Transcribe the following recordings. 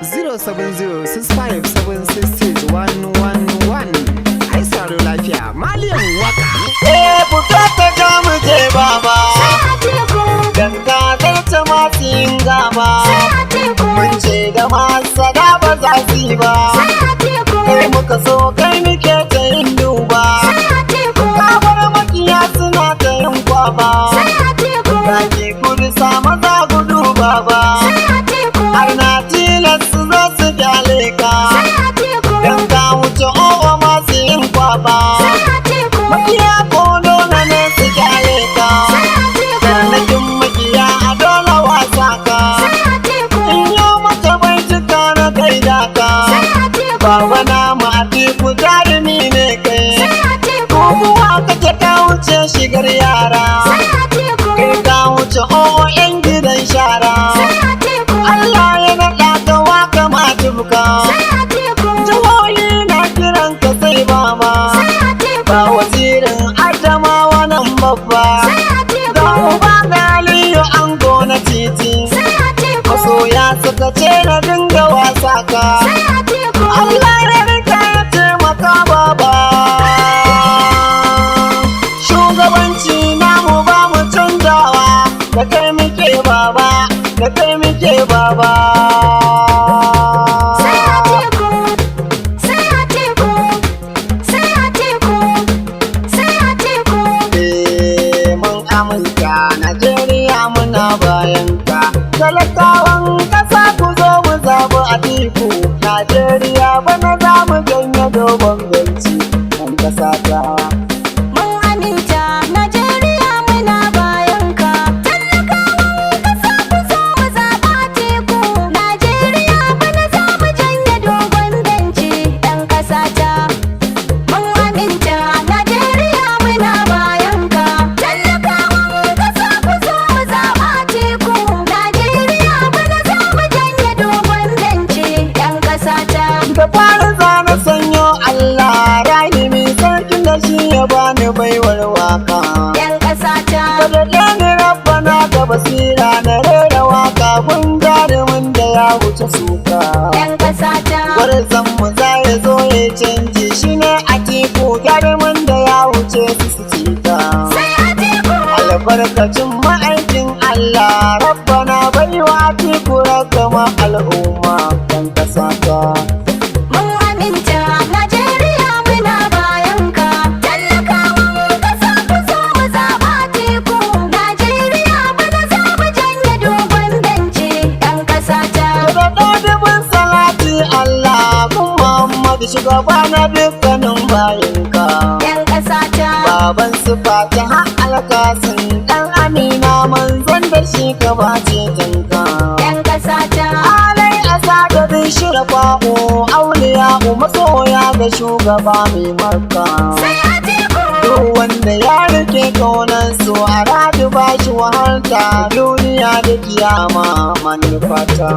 07065766111. Ai sauraro lafiya, Maliyan waka. Eh, fito ta ja mu je, baba. Dan ka zarta masu yin gaba. Mun ce da masu ba za su yi ba. Kai muka so, kai muke ta yin duba. Ka bar makiya suna ta yin kwaba. Zaki gudu sa maza gudu, baba. Har na tilas su zo su kyale ka. Dan ka wuce o'o masu yin kwaba. Makiya ko dole ne su kyale ka. Tarnakin makiya a dole wasa ka. In yi maka baituka na gaida ka. Baba na mu Atiku, jarumi ne kai. Guguwa kake, ka wuce shigar yara. Kai ka wuce o'o yan gidan shara. Allah ya naɗa ka waka matuka. Jihohi na kiran ka sai baba. Ba wazirin Adamawa nan babba. Ga uba ga Aliyu ango na titi. Masoya suka ce na dinga wasa ka. Allah ya rika ya taimaka, baba. Shugabanci namu ba mu canjawa. Da kai muke, baba, da kai muke, baba. Sai Atiku, sai Atiku, sai Atiku, sai Atiku. Eh, mun aminta, Najeriya muna bayan ka. Talakawan ƙasa, ku zo mu zaɓi Atiku. Najeriya bana za mu janye dogon benci ɗan ƙasa ta. Mun aminta, Najeriya muna bayan ka. Talakawan ƙasa, ku zo mu zaɓa Atiku. Najeriya bana za mu janye dogon benci ɗan ƙasa ta. Mun aminta, Najeriya muna bayan ka. Talakawan ƙasa, ku zo mu zaɓa Atiku. Najeriya bana za mu janye dogon benci ɗan ƙasa ta. Da fara zana sanyo Allah rahimi, sarkin da shi ya bani baiwar waka. 'Yan ƙasa ta. Ka daɗe ni rabbana da basira na rera waka gun jarumin da ya wuce suka. 'Yan ƙasa ta. Gwarzon mu za ya zo ya canji, shi ne Atiku, jarumin da ya wuce su su cika. Sai Atiku. Albarkacin ma'aikin Allah, rabbana baiwa Atiku ragama al'umma kan kasa ta. Mun aminta, Najeriya muna bayan ka. Talakawan ƙasa, ku zo mu zaɓa Atiku. Najeriya bana za mu janye dogon benci ɗan ƙasa ta. Da ɗadibin salati Allah kun Muhammadu, shugaba na dukkanin bayinka. 'Yan ƙasa ta. Baban su Fatiha, Alkasin ɗan Amina, manzon da shi ka bace tanka. 'Yan ƙasa ta. Alai asadadin shirfa'u auliya masoya ga shugaba mai Makka. Sai Atiku. Duk wanda ya rike kaunan su a radu ba shi wahalta duniya da kiyama manufata.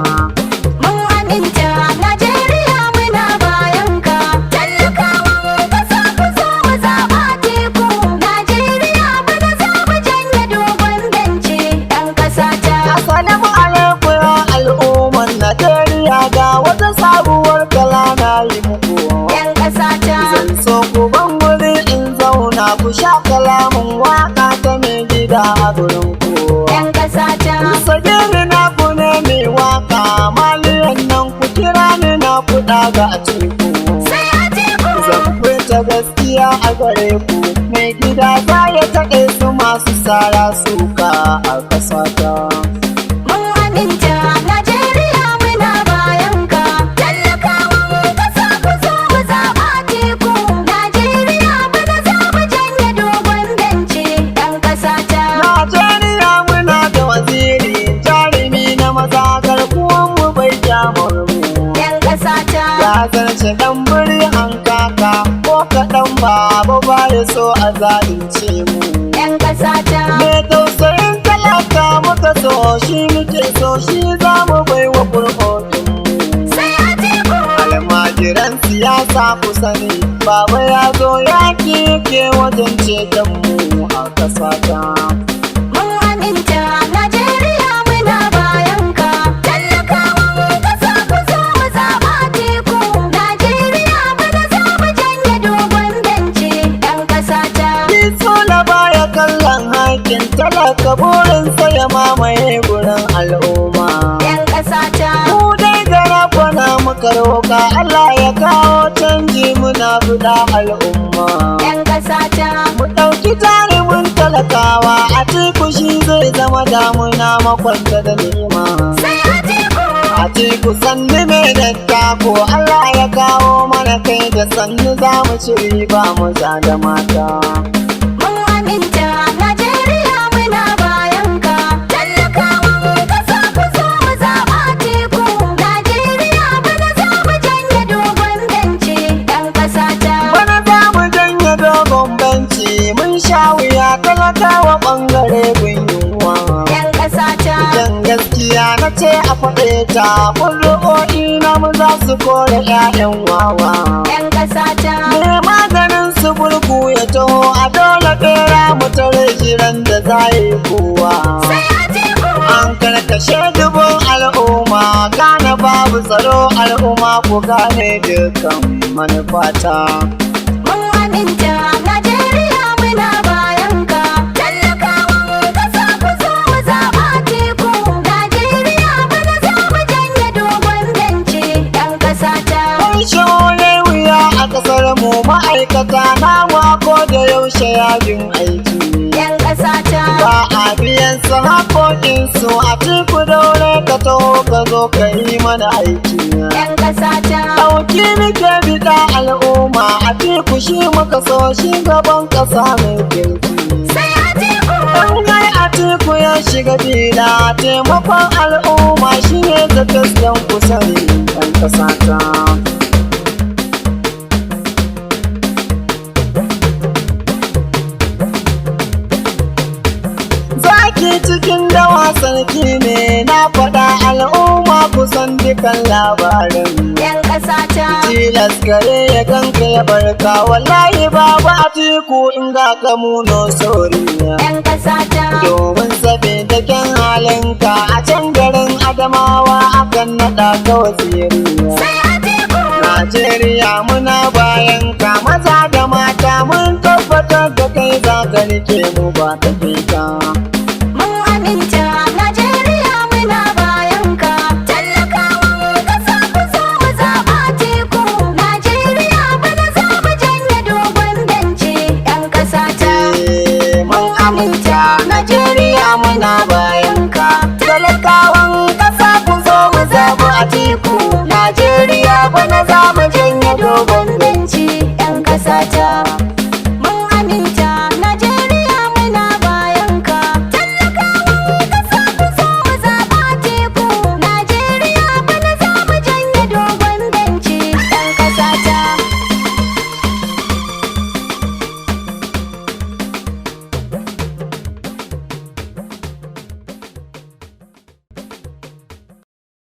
Mun aminta, Najeriya muna bayan ka. Talakawan ƙasa, ku zo mu zaɓa Atiku. Najeriya bana za mu janye dogon benci ɗan ƙasa ta. Assalamu alaikum ya al'umman Najeriya, ga wata sabuwar kala na yi muku. 'Yan ƙasa ta. Zan so ku ban guri in zauna ku sha kalamin waka ta mai gida a gurin ku. 'Yan ƙasa ta. Sagiri na ku ne mai waka maliyan nan, ku kira ni na kuɗa ga Atiku. Sai Atiku. Zan furta gaskiya a gare ku, mai gida za ya taɗe su masu sara suka a ƙasata. Mun aminta, Najeriya muna bayan ka. Talakawan ƙasa, ku zo mu zaɓa Atiku. Najeriya bana za mu janye dogon benci ɗan ƙasa ta. Najeriya muna da waziri jarumi na maza, garkuwan mu bai kyamar mu. 'Yan ƙasa ta. Ya zarce dan biri hankaka, ko kaɗan baba ba ya so a zalunce mu. 'Yan ƙasa ta. Me tausayin talaka muka so, shi muke so, shi za mu bai wa kurkokin mu. Sai Atiku. Almajiran siyasa, ku sani baba ya zo yaki ke wajen ceton mu a ƙasata. Mun aminta, Najeriya muna bayan ka. Talakawan ƙasa, ku zo mu muka roka, Allah ya kawo canji, muna fida al'umma. 'Yan ƙasa ta. Mu ɗauki jarumin talakawa, Atiku shi zai zama damuna makwanta da ni'ima. Sai Atiku. Atiku sannu mai dattako, Allah ya kawo mana kai da sannu, za mu ci riba mu da mata. Mun aminta, Najeriya muna bayan ka. Talakawan ƙasa, ku zo mu zaɓa Atiku. Najeriya bana za mu janye dogon benci, 'yan ƙasa ta. Bana za mu janye dogon benci, mun sha wuya talakawa ɓangare gun yunwa. 'Yan ƙasa ta. Jan gaskiya na ce a faɗe ta, ƙuri'o'i na mu za su kore 'ya'yan wawa. 'Yan ƙasa ta. Me maganin su burgu ya taho, a dole ɓera mu tare jiran da za yi kowa. Sai Atiku. An karkashe dubun al'umma, gane babu tsaro, al'umma ku gane dukkan manufata. Mun aminta, Najeriya muna bayan ka. Talakawan ƙasa, ku zo mu zaɓa Atiku. Najeriya bana za mu janye dogon benci, 'yan ƙasa ta. Fansho ya wuya a kasar mu, ma'aikata namu a ko da yaushe yajin aiki. 'Yan ƙasa ta. Ba a biyan su haƙoƙinsu, Atiku daure ka taho ka zo ka yi mana aiki. 'Yan ƙasa ta. Ɗauki muke biɗa al'umma, Atiku shi muka so, shi gaban ƙasa mai kirki. Sai Atiku. Ɗan Atiku ya shiga bila, taimakon al'umma shi ne da gasken kusan ɗan ƙasa ta. Zaki cikin dawa sarki ne, na faɗa al'umma kusan dukan labarin. 'Yan ƙasa ta. Tilas kare ya ganka ya barka, wallahi babu Atiku in ga ka muno soriya. 'Yan ƙasa ta. Domin sabida kyan halinka, a can garin Adamawa akan naɗa ka waziriya. Sai Atiku. Najeriya muna bayan ka, maza da mata mun tabbatar da kai za ka rike mu ba ta ka.